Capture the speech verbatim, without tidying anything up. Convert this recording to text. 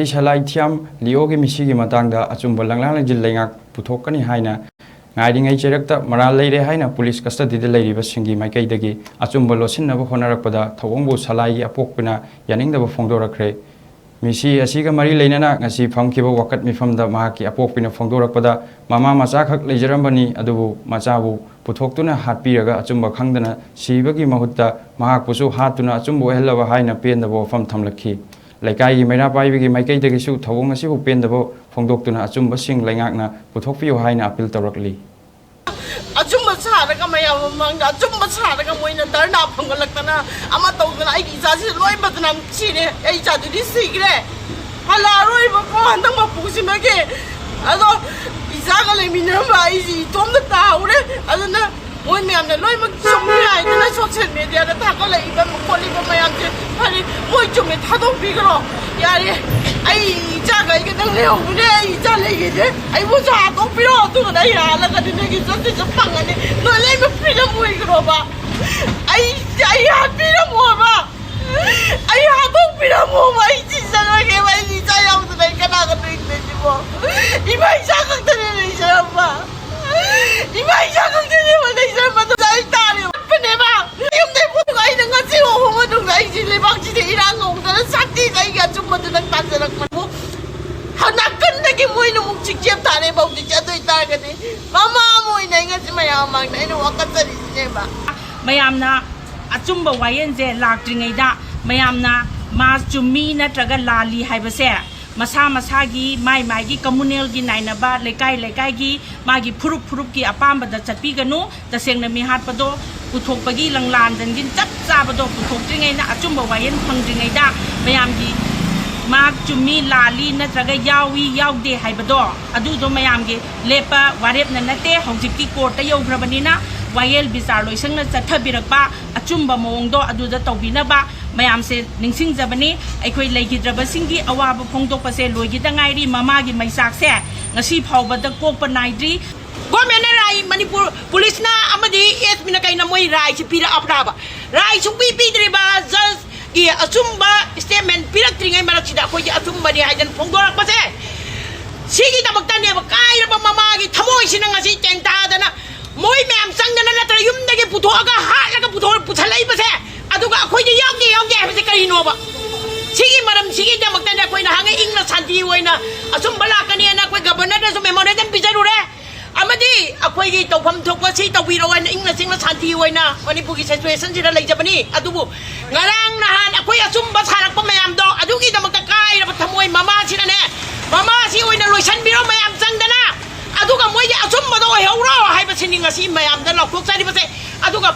ꯁꯂꯥꯏꯊꯤꯌꯥꯝ ꯂꯤꯑꯣꯒꯤ ꯃꯤꯁꯤꯒꯤ ꯃꯇꯥꯡꯗ ꯑꯆꯨꯝꯕ ꯂꯪꯂꯥ ꯂꯪꯖꯤꯜ ꯂꯩꯉꯥꯛ ꯄꯨꯊꯣꯛꯀꯅꯤ ꯍꯥꯏꯅ ꯉꯥꯏꯔꯤꯉꯩ ꯆꯩꯔꯛꯇ ꯃꯔꯥꯜ ꯂꯩꯔꯦ ꯍꯥꯏꯅ ꯄꯨꯂꯤꯁ ꯀꯁꯇꯗꯤꯗ ꯂꯩꯔꯤꯕꯁꯤꯡꯒꯤ ꯃꯥꯏꯀꯩꯗꯒꯤ ꯑꯆꯨꯝꯕ ꯂꯣꯠꯁꯤꯟꯅꯕ ꯍꯣꯠꯅꯔꯛꯄꯗ ꯊꯧꯑꯣꯡꯕꯨ ꯁꯂꯥꯏꯒꯤ ꯑꯄꯣꯛꯄꯅ ꯌꯥꯅꯤꯡꯗꯕ ꯐꯣꯡꯗꯣꯔꯛꯈ꯭ꯔꯦ꯫ ꯃꯤꯁꯤ ꯑꯁꯤꯒ ꯃꯔꯤ ꯂꯩꯅꯅ ꯉꯁꯤ ꯐꯝꯈꯤꯕ ꯋꯥꯀꯠ ꯃꯤꯐꯝꯗ ꯃꯍꯥꯛꯀꯤ ꯑꯄꯣꯛꯄꯤꯅ ꯐꯣꯡꯗꯣꯔꯛꯄꯗ, ꯃꯃꯥ ꯃꯆꯥꯈꯛ ꯂꯩꯖꯔꯝꯕꯅꯤ, ꯑꯗꯨꯕꯨ ꯃꯆꯥꯕꯨ ꯄꯨꯊꯣꯛꯇꯨꯅ ꯍꯥꯠꯄꯤꯔꯒ ꯑꯆꯨꯝꯕ ꯈꯪꯗꯅ ꯁꯤꯕꯒꯤ ꯃꯍꯨꯠꯇ ꯃꯍꯥꯛꯄꯨꯁꯨ ꯍꯥꯠꯇꯨꯅ ꯑꯆꯨꯝꯕ ꯑꯣꯏꯍꯜꯂꯕ ꯍꯥꯏꯅ ꯄꯦꯟꯗꯕ ꯋꯥꯐꯝ ꯊꯝꯂꯛꯈꯤ꯫ ꯂꯩꯀꯥꯏꯒꯤ ꯃꯩꯔꯥ ꯄꯥꯏꯕꯤꯒꯤ ꯃꯥꯏꯀꯩꯗꯒꯤꯁꯨ ꯊꯧꯑꯣꯡ ꯑꯁꯤꯕꯨ ꯄꯦꯟꯗꯕ ꯐꯣꯡꯗꯣꯛꯇꯨꯅ ꯑꯆꯨꯝꯕꯁꯤꯡ ꯂꯩꯉꯥꯛꯅ ꯄꯨꯊꯣꯛꯄꯤꯌꯨ ꯍꯥꯏꯅ ꯑꯄꯤꯜ ꯇꯧꯔꯛꯂꯤ꯫ ꯑꯆꯨꯝꯕ ꯁꯥꯔꯒ ꯃꯌꯥꯝ ꯃꯃꯥꯡꯗ ꯑꯆꯨꯝꯕ ꯁꯥꯔꯒ ꯃꯣꯏꯅ ꯙꯔꯅꯥ ꯐꯝꯒꯠꯂꯛꯇꯅ ꯑꯃ ꯇꯧꯗꯅ ꯑꯩꯒꯤ ꯏꯆꯥꯁꯤ ꯂꯣꯏ ꯕꯗꯅꯥꯝ ꯁꯤꯔꯦ꯫ ꯑꯩ ꯏꯆꯥꯗꯨꯗꯤ ꯁꯤꯈ꯭ꯔꯦ, ꯍꯜꯂꯛꯑꯔꯣꯏꯕꯀꯣ ꯍꯟꯗꯛ ꯃꯄꯨꯁꯤꯃꯒꯤ꯫ ꯑꯗꯣ ꯏꯆꯥꯒ ꯂꯩꯃꯤꯟꯅꯔꯝꯕ ꯑꯩꯁꯤ ꯏꯇꯣꯝꯇ ꯇꯥꯍꯧꯔꯦ꯫ ꯑꯗꯨꯅ ꯃꯣꯏ ꯃꯌꯥꯝꯅ ꯂꯣꯏꯅꯃꯛ ꯆꯨꯝꯃꯤ ꯍꯥꯏꯗꯅ ꯁꯣꯁꯤꯌꯦꯜ ꯃꯦꯗꯤꯌꯥꯗ ꯊꯥꯒꯠꯂꯛꯏꯕ ꯈꯣꯠꯂꯤꯕ ꯃꯌꯥꯝꯁꯦ, ꯐꯔꯦ, ꯃꯣꯏ ꯆꯨꯝꯃꯦ, ꯊꯥꯗꯣꯛꯄꯤꯈ꯭ꯔꯣ꯫ ꯌꯥꯔꯦ, ꯑꯩ ꯏꯆꯥꯒ ꯑꯩꯒꯗꯪ ꯂꯩꯍꯧꯕꯅꯦ, ꯑꯩ ꯏꯆꯥ ꯂꯩꯈꯤꯗꯦ꯫ ꯑꯩꯕꯨꯁꯨ ꯍꯥꯠꯇꯣꯛꯄꯤꯔꯣ, ꯑꯗꯨꯒꯅ ꯑꯩ ꯍꯥꯠꯂꯒꯗꯤ ꯅꯣꯏꯒꯤ ꯖꯁꯇꯤꯁꯁꯨ ꯐꯪꯒꯅꯤ꯫ ꯅꯣꯏ ꯂꯣꯏꯅꯃꯛ ꯐ꯭ꯔꯤꯗꯝ ꯑꯣꯏꯈ꯭ꯔꯣꯕ꯫ ꯑꯩ, ꯑꯩ ꯍꯥꯠꯄꯤꯔꯝꯃꯣꯕ꯫ ꯑꯩ ꯍꯥꯠꯇꯣꯛꯄꯤꯔꯝꯃꯣꯕ꯫ ꯑꯩ ꯁꯤꯖꯔꯣꯏꯒꯦꯕ꯫ ꯑꯩ ꯏꯆꯥ ꯌꯥꯎꯗꯅ ꯑꯩ ꯀꯅꯥꯒ ꯂꯩꯗꯣꯏꯁꯤꯕꯣ? ꯏꯃꯥ ꯏꯆꯥ ꯈꯛꯇꯅꯦ ꯂꯩꯖꯔꯝꯕ꯫ ꯏꯃꯥ ꯏꯆꯥ ꯈꯛꯇꯅꯦꯕ ꯂꯩꯖꯔꯝꯕ꯫ ꯑꯗꯨꯗ ꯑꯩ ꯇꯥꯔꯦꯕ꯫ ꯍꯥꯠꯄꯅꯦꯕ꯫ ꯌꯨꯝꯗꯩ ꯄꯨꯊꯣꯛ-, ꯑꯩꯅ ꯉꯁꯤ ꯂꯨꯍꯣꯡꯕ ꯃꯇꯨꯡꯗ ꯑꯩꯁꯤ ꯂꯩꯕꯥꯛꯁꯤꯗ ꯏꯔꯥꯡ ꯍꯧꯗꯅ ꯁꯛꯇꯤꯁꯦ ꯑꯩꯒꯤ ꯑꯆꯨꯝꯕꯗꯨ ꯅꯪ ꯇꯥꯟꯖꯔꯛꯄꯕꯨ꯫ ꯅꯥꯀꯟꯗꯒꯤ ꯃꯣꯏꯅ ꯑꯃꯨꯛ ꯆꯤꯛꯆꯦꯞ ꯊꯥꯔꯦꯕ ꯍꯧꯖꯤꯛꯁꯦ꯫ ꯑꯗꯨ ꯑꯣꯏꯇꯥꯔꯒꯗꯤ ꯃꯃꯥ ꯑꯃ ꯑꯣꯏꯅ ꯑꯩ ꯉꯁꯤ ꯃꯌꯥꯝ ꯃꯃꯥꯡꯗ ꯑꯩꯅ ꯋꯥꯀꯠꯆꯔꯤꯁꯤꯅꯦꯕ꯫ ꯃꯌꯥꯝꯅ ꯑꯆꯨꯝꯕ ꯋꯥꯌꯦꯜꯁꯦ ꯂꯥꯛꯇ꯭ꯔꯤꯉꯩꯗ ꯃꯌꯥꯝꯅ ꯃꯥ ꯆꯨꯝꯃꯤ ꯅꯠꯇ꯭ꯔꯒ ꯂꯥꯜꯂꯤ ꯍꯥꯏꯕꯁꯦ ꯃꯁꯥ ꯃꯁꯥꯒꯤ, ꯃꯥꯏ ꯃꯥꯏꯒꯤ ꯀꯝꯃꯨꯅꯦꯜꯒꯤ ꯅꯥꯏꯅꯕ, ꯂꯩꯀꯥꯏ ꯂꯩꯀꯥꯏꯒꯤ, ꯃꯥꯒꯤ ꯐꯨꯔꯨꯞ ꯐꯨꯔꯨꯞꯀꯤ ꯑꯄꯥꯝꯕꯗ ꯆꯠꯄꯤꯒꯅꯨ꯫ ꯇꯁꯦꯡꯅ ꯃꯤꯍꯥꯠꯄꯗꯣ ꯄꯨꯊꯣꯛꯄꯒꯤ ꯂꯪꯂꯥꯟꯗꯟꯒꯤ ꯆꯞ ꯆꯥꯕꯗꯣ ꯄꯨꯊꯣꯛꯇ꯭ꯔꯤꯉꯩꯗ, ꯑꯆꯨꯝꯕ ꯋꯥꯌꯦꯜ ꯐꯪꯗ꯭ꯔꯤꯉꯩꯗ ꯃꯌꯥꯝꯒꯤ ꯃꯍꯥꯛ ꯆꯨꯝꯃꯤ, ꯂꯥꯜꯂꯤ ꯅꯠꯇ꯭ꯔꯒ ꯌꯥꯎꯏ, ꯌꯥꯎꯗꯦ ꯍꯥꯏꯕꯗꯣ ꯑꯗꯨꯗꯣ ꯃꯌꯥꯝꯒꯤ ꯂꯦꯞꯄ ꯋꯥꯔꯦꯞꯅ ꯅꯠꯇꯦ꯫ ꯍꯧꯖꯤꯛꯇꯤ ꯀꯣꯔꯠꯇ ꯌꯧꯈ꯭ꯔꯕꯅꯤꯅ ꯋꯥꯌꯦꯜ ꯕꯤꯆꯥꯔ ꯂꯣꯏꯁꯪꯅ ꯆꯠꯊꯕꯤꯔꯛꯄ ꯑꯆꯨꯝꯕ ꯃꯑꯣꯡꯗꯣ ꯑꯗꯨꯗ ꯇꯧꯕꯤꯅꯕ ꯃꯌꯥꯝꯁꯦ ꯅꯤꯡꯁꯤꯡꯖꯕꯅꯤ꯫ ꯑꯩꯈꯣꯏ ꯂꯩꯈꯤꯗ꯭ꯔꯕꯁꯤꯡꯒꯤ ꯑꯋꯥꯕ ꯐꯣꯡꯗꯣꯛꯄꯁꯦ ꯂꯣꯏꯈꯤꯗ ꯉꯥꯏꯔꯤ꯫ ꯃꯃꯥꯒꯤ ꯃꯩꯆꯥꯛꯁꯦ ꯉꯁꯤ ꯐꯥꯎꯕꯗ ꯀꯣꯛꯄ ꯅꯥꯏꯗ꯭ꯔꯤ꯫ ꯒꯣꯔꯃꯦꯟꯅ ꯔꯥꯏ, ꯃꯅꯤꯄꯨꯔ ꯄꯨꯂꯤꯁꯅ ꯑꯃꯗꯤ ꯑꯦꯁ ꯄꯤꯅ ꯀꯩꯅ ꯃꯣꯏ ꯔꯥꯏꯁꯤ ꯄꯤꯔꯛꯑꯕ꯭ꯔꯥꯕ? ꯔꯥꯏ ꯁꯨꯡꯄꯤ ꯄꯤꯗ꯭ꯔꯤꯕ, ꯖꯁꯀꯤ ꯑꯆꯨꯝꯕ ꯁ꯭ꯇꯦꯠꯃꯦꯟ ꯄꯤꯔꯛꯇ꯭ꯔꯤꯉꯩ ꯃꯔꯛꯁꯤꯗ ꯑꯩꯈꯣꯏꯒꯤ ꯑꯆꯨꯝꯕꯅꯤ ꯍꯥꯏ ꯄꯨꯁꯜꯂꯛꯏꯕꯁꯦ, ꯑꯗꯨꯒ ꯑꯩꯈꯣꯏꯗꯤ ꯌꯥꯎꯗꯦ, ꯌꯥꯎꯗꯦ ꯍꯥꯏꯕꯁꯦ ꯀꯔꯤꯅꯣꯕ? ꯁꯤꯒꯤ ꯃꯔꯝꯁꯤꯒꯤꯗꯃꯛꯇꯅꯦ ꯑꯩꯈꯣꯏ ꯅꯍꯥꯟꯒꯩ ꯏꯪꯅ ꯁꯥꯟꯇꯤ ꯑꯣꯏꯅ ꯑꯆꯨꯝꯕ ꯂꯥꯛꯀꯅꯤꯅ ꯑꯩꯈꯣꯏ ꯒꯕꯔꯅꯔꯗꯁꯨ ꯃꯦꯃꯣꯔꯦꯟꯗꯝ ꯄꯤꯖꯔꯨꯔꯦ, ꯑꯃꯗꯤ ꯑꯩꯈꯣꯏꯒꯤ ꯇꯧꯐꯝ ꯊꯣꯛꯄ ꯁꯤ ꯇꯧꯕꯤꯔꯣ ꯍꯥꯏꯅ ꯏꯪꯅ ꯆꯤꯛꯅ ꯁꯥꯟꯇꯤ ꯑꯣꯏꯅ ꯃꯅꯤꯄꯨꯔꯒꯤ ꯁꯤꯆꯨꯋꯦꯁꯟꯁꯤꯗ ꯂꯩꯖꯕꯅꯤ꯫ ꯑꯗꯨꯕꯨ ꯉꯔꯥꯡ ꯅꯍꯥꯟ ꯑꯩꯈꯣꯏ ꯑꯆꯨꯝꯕ ꯁꯥꯔꯛꯄ ꯃꯌꯥꯝꯗꯣ ꯑꯗꯨꯒꯤꯗꯃꯛꯇ ꯀꯥꯏꯔꯕ ꯊꯃꯣꯏ ꯃꯃꯥꯁꯤꯅꯅꯦ, ꯃꯃꯥꯁꯤ ꯑꯣꯏꯅ ꯂꯣꯏꯁꯤꯟꯕꯤꯔꯣ ꯃꯌꯥꯝ ꯆꯪꯗꯅ, ꯑꯗꯨꯒ ꯃꯣꯏꯒꯤ ꯑꯆꯨꯝꯕꯗꯣ ꯑꯣꯏꯍꯧꯔꯣ ꯍꯥꯏꯕꯁꯤꯅꯤ ꯉꯁꯤ ꯃꯌꯥꯝꯗ ꯂꯥꯎꯊꯣꯛꯆꯔꯤꯕꯁꯦ꯫ ꯑꯗꯨꯒ